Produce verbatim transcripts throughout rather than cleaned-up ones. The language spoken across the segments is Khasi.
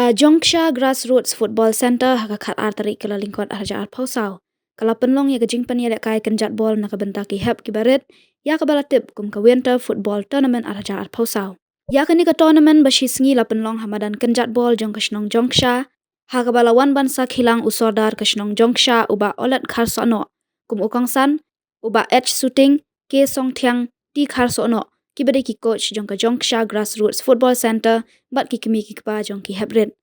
Ka Jongksha Grassroots Football Centre ha ka khat ar tarik Kyllalyngkot ar hajar arphew saw ka la pynlong ïa ka jingpynïalehkai kynjat bol na ka bynta ki hep ki barit, ïa kaba la tip kum ka Winter Football Tournament ar hajar arphew saw. Ïa kane ka tournament ba shi sngi la pynlong ha madan kynjat bol jong ka shnong Jongksha, ha kaba la wan ban sakhi lang u Sordar ka shnong Jongksha u Bah Olet Kharsohnoh kum u kongsan, u Bah H Suting, K Songthiang, T Kharsohnoh, kiba dei ki coach jong ka Jongksha Grassroots Football Centre, bad ki kmie ki kpa jong ki hep rit.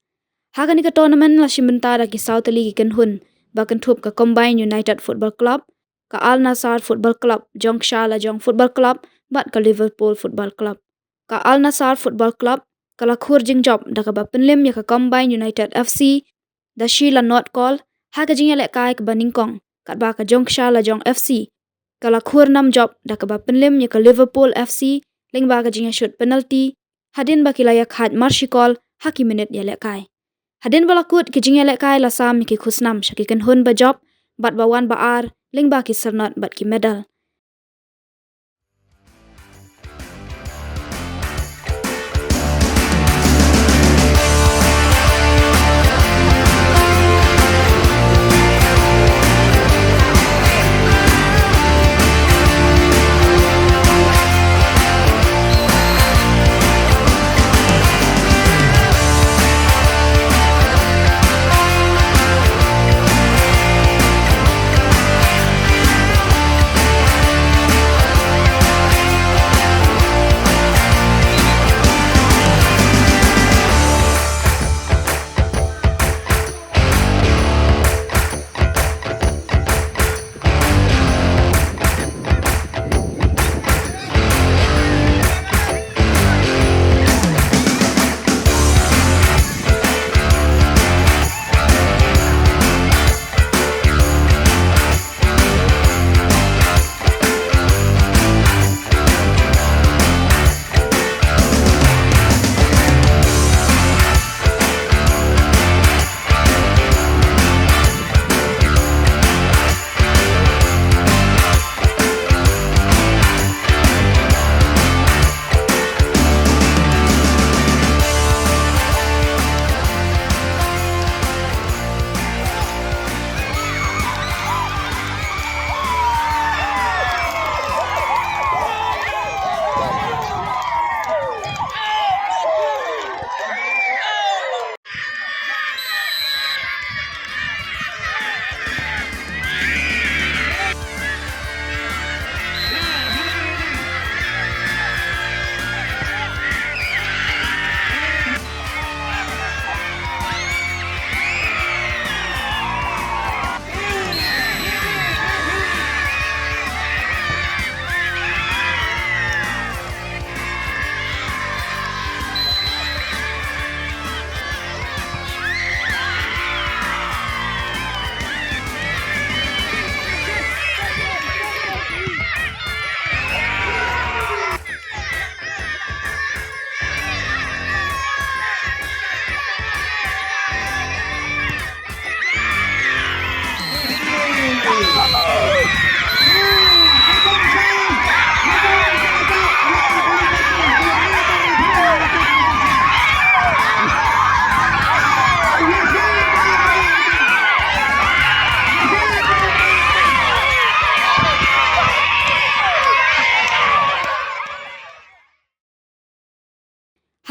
Ha kane ka tournament la shim bynta da ki saw tylli ki kynhun, ba kynthup ka Combined United Football Club, ka Al Nassr Football Club, Jongksha Lajong Football Club, bad ka Liverpool Football Club. Ka Al Nassr Football Club ka la khur jingjop da kaba pynlem ïa ka Combined United F C da shi la not kol ha ka jingïalehkai kaba nyngkong, katba ka Jongksha Lajong F C ka la khur nam jop da kaba pynlem ïa ka Liverpool F C lyngba ka jingïashut penalty, hadien ba ki la ïakhaid mar shi kol ha ki minit ïalehkai. Hadien ba la kut ki jingïalehkai la sam ïa ki khusnam sha ki kynhun ba jop, bad ba wan ba ar lyngba ki syrnod bad ki medal.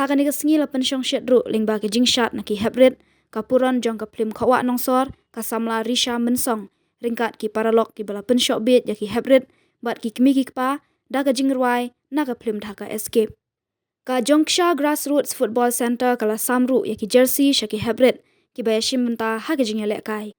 Ha kane ka sngi la pynshong shit ruh lyngba ka jingshad na ki hep rit, ka puron jong ka phlim Khawah Nongsor, ka samla Risha Mynsong, ryngkat ki paralok kiba la pynshoh bieit ïa ki hep rit bad ki kmie ki kpa da ka jingrwai na ka phlim Dhaka Escape. Ka Jongksha Grassroots Football Centre ka la sam ruh ïa ki jersey sha ki hep rit kiba ïashim bynta ha ka jingïalehkai.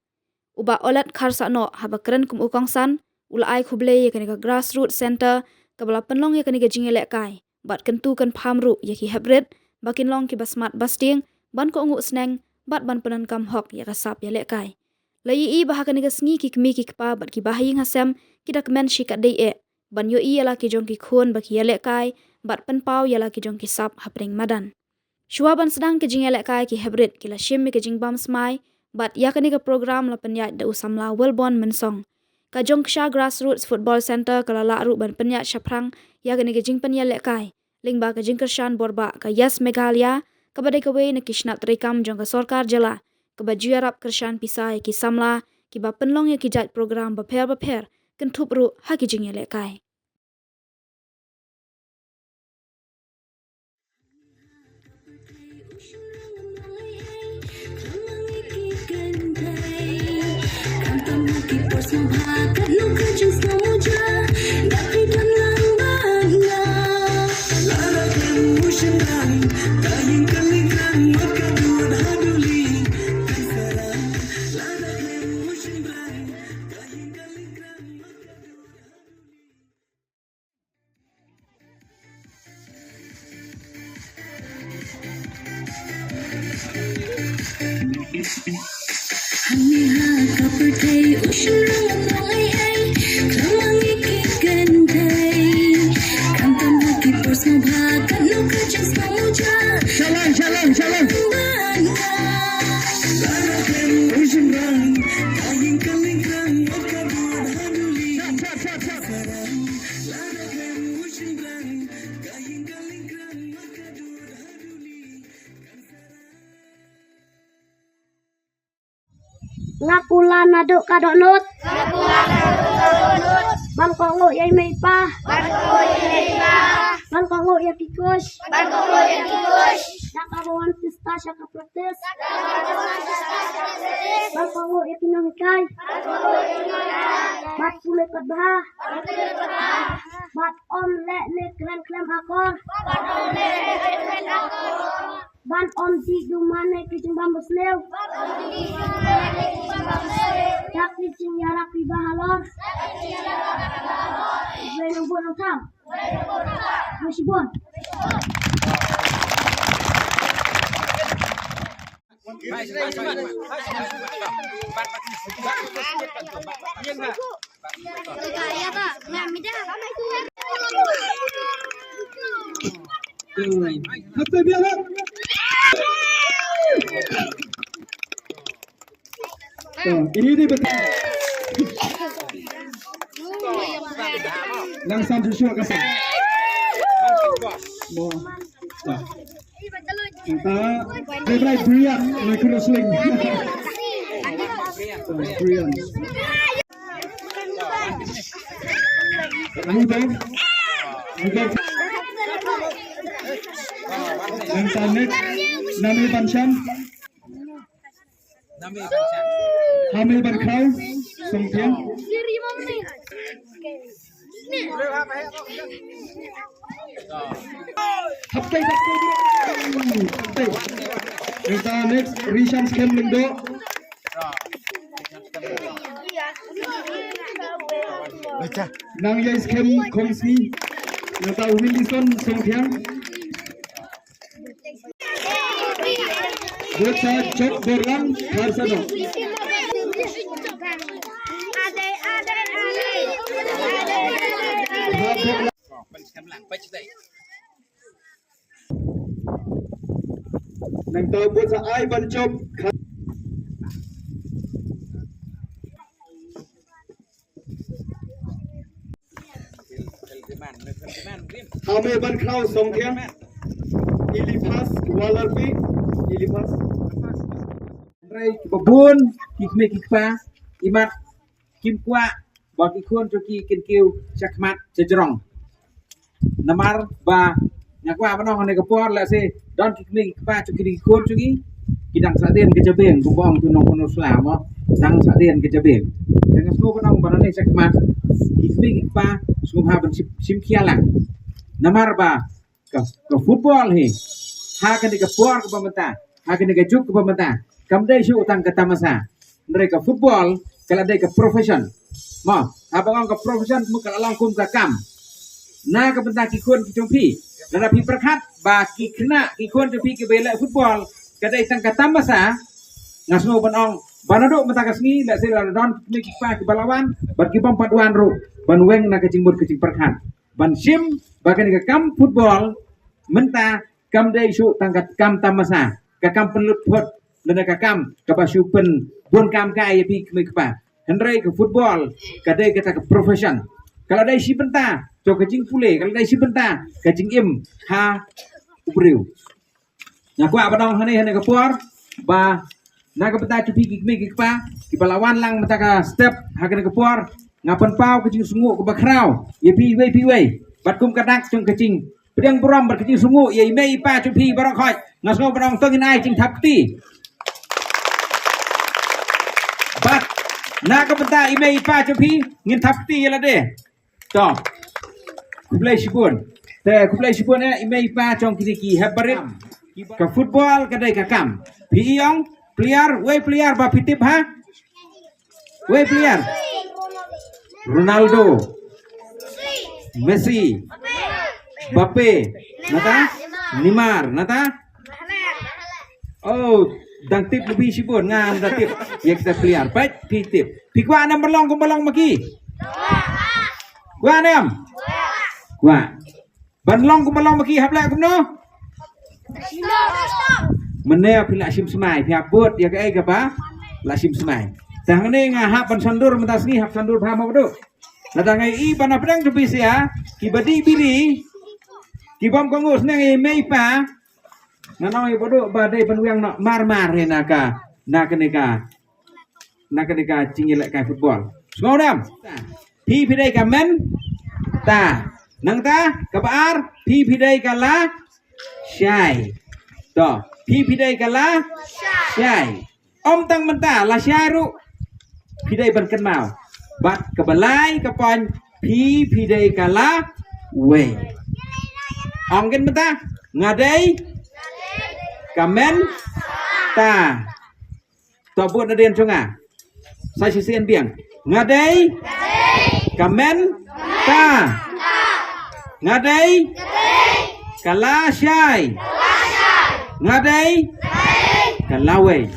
U Bah Olet Kharsohnoh haba kren kum u kongsan, u la ai khublei ïa kane ka Grassroots Centre kaba la pynlong ïa kane ka jingïalehkai, bad kyntu kynpham ruh ïa ki hep rit ba kin long kiba smat ba sting ban kohnguh sneng bad ban pyndonkam hok ïa ka sap ïalehkai. La ïohi ba ha kane ka sngi ki kmie ki kpa bad ki bahaïing hasem ki da kmen shikatdei eh ban ïohi ïa la ki jong ki khun ba ki ïalehkai bad pynpaw ïa la ki jong ki sap hapdeng madan. Shuwa ban sdang ka jingïalehkai, ki hep rit ki la shim ïa ka jingbam smai, bad ïa kane ka program la pynïaid da u samla Wellborn Mynsong. Ka Jongksha Grassroots Football Centre ka la lah ruh ban pynïaid shaphrang ïa kane ka jingpynïalehkai lyngba ka jingkyrshan borbah ka Yes Meghalaya kaba dei kawei na ki shnat treikam jong ka sorkar jylla, kaba ju ïarap kyrshan pisa ïa ki samla kiba pynlong ïa ki jait program bapher bapher, kynthup ruh ha ki jingïalehkai. Shalom, shalom, shalom. Nga kular naduh ka dohnud. Ban kohnguh ïa i mei i pa. Ban kohnguh ïa ki coach. Da kaba wan pista sha ka practice. Ban kohnguh ïa ki nonghikai. Bad pule pat bha. Bad ym leh ne kren khlem akor. Ban ym dih duh mane ki jingbam basniew. Da ki jingïarap kiba halor. Wei nang bun nang tham. Wei shibun. Ini dia betul. Nang sam Joshua kasih. Mo. Kita Brai Brian, Michael Rosling. Brian. Ang ibang. Ang ibang. Ang tanit. Nami Bansan. Hame Ban Khraw, Songthiang. Haptai, haptai, haptai. Kita next, Rishan Skhem Lyngdoh. Nang Yai Skhem Khongsni. Kita Wilson Songthiang. Bocah Chok Borlang, Kharsadong. Nangta bocah Ai Ban Chok, Khar- Hame Ban Khraw Songthiang. Eliphas Walarpi. Eliphas. Hynrei kiba bun ki kmie ki kpa, imat kim kwah ba ki khun jong ki kin kiew sha khmat sha jrong. Namar ba nga kwah ban ong ha kane ka por, lehse don ki kmie ki kpa jong kine ki khun jong ngi ki dang sahdien ka jabieng, kumba ong tu nongpynlut sla mo, dang sahdien ka jabieng. Te nga sngewbha ban ong ba nangne sha khmat ki kmie ki kpa sngewbha ban shim, shim khia lang. Namar ba ka, ka football hi, ha kane ka por kaba mynta, ha kane ka juk kaba mynta, kam dei shuh tang ka tamasa. Hynrei ka football ka la dei ka profession. Mo, haba nga ong ka profession, mo, ka la long kum ka kam. Na ka bynta ki khun ki jong phi, lada phi pyrkhat ba ki khynnah ki khun jong phi kiba ïaleh football ka dei tang ka tamasa, nga sngew ban ong ba naduh mynta ka sngi, lehse lada don ki kmie ki kpa kiba la wan bad ki bym pat wan ruh, ban weng na ka jingmut ka jingpyrkhat ban shim ba kane ka kam football mynta kam dei shuh tang ka kam tamasa, ka kam pynlut phot, lane ka kam kaba shu pynbun kam kai ïa phi kmie kpa. Hynrei ka football ka dei kata ka profession. Ka la dei shi bynta, to, ka jingpule, ka la dei shi bynta ka jingim ha u briew. Nga kwah ba dang hane hane ka por ba na ka bynta jong phi ki kmie ki kpa kiba la wan lang mynta ka step ha kane ka por, nga pynpaw ka jingsngew kaba khraw ïa phi iwei pa iwei. Bad kum ka dak jong ka jingpdiang burom bad ka jingsngew ïa i mei i pa jong phi baroh khoit, nga sngew ba dang to ngin ai jingthap kti. Bad na ka bynta i mei i pa jong phi ngin thap kti ïa lade. To. Khublei shibun. Te khublei shibun eh i mei i pa jong kine ki hep barit. Ka football ka dei ka kam. Phi ïong player, wei player ba phi tip ha? Wei player. Ronaldo. Messi. Mbappe. Nata? Neymar. Nata? Oh, dang tip lebih shibun, nga da tip. Ïa kita player. Peit, phi tip. Phi kwah ne em ban long kum ba long ma ki? Kwah ne em? Kwah. Ban long kum ba long ma ki hap leh kumno? Mynne phi la shim smai, phi hap bud ïa kaei kaba la shim smai. Te hangne nga hap ban shandur mynta sngi, hap shandur bha mo badu. Lada nga i ban hap dang tu bisi ïa kiba dih biri, ki bym kohnguh sneng ïa i mei i pa. Nga ong ïa badu ba dei ban wiang noh mar mar hi na ka, na kane ka, na kane ka jingïalehkai football. Sngewdem. Phi phi dei ka mynta. Nangta kaba ar, phi phi dei ka lashai. To, phi phi dei ka lashai. Ym tang mynta, lashai ruh phi dei ban kynmaw. Bad kaba lai ka point, phi phi dei ka lawei. Ong kin mynta, nga dei ka mynta. To bud nadien jong nga. Sa shisien biang. Nga dei ka mynta. Nga dei ka lashai. Nga dei ka lawei.